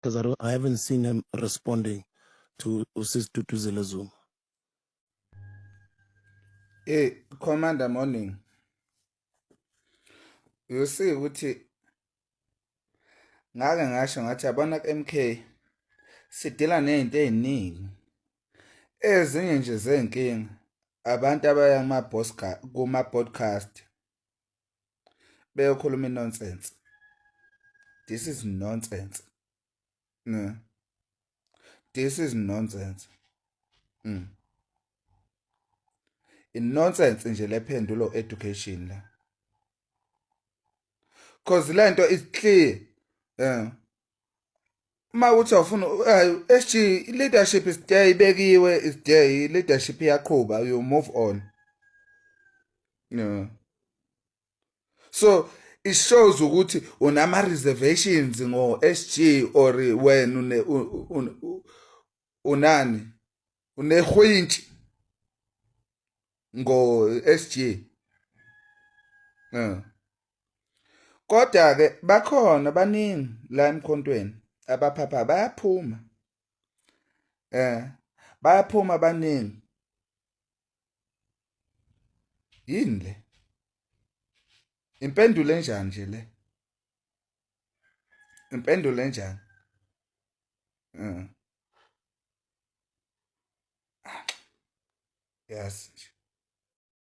Because I haven't seen him responding to uSis Duduzile Zuma. Hey, Commander Morning. You see ukuthi ngake ngasho ngathi yabona ku-MK sidila nezinto eziningi. Ezinye nje zenkinga abantu abaya kuma podcast beyokhuluma nonsense. This is nonsense. No. This is nonsense. Inonsense nje lephendulo education la. Cause lento is clear. Eh. Uma uthi awufuna SG leadership is there, ibekiwe, is there, leadership iyaqhuba, you move on. Yeah. So it shows ukuthi unama reservations ngo SG or wena une unani unehwintshi ngo SG. Eh. Kodwa ke bakhona baningi la emkhontweni abaphapha bayaphuma. Eh bayaphuma baningi. Yini le? Impendulo enjani nje le? Impendulo enjani? Yazi nje.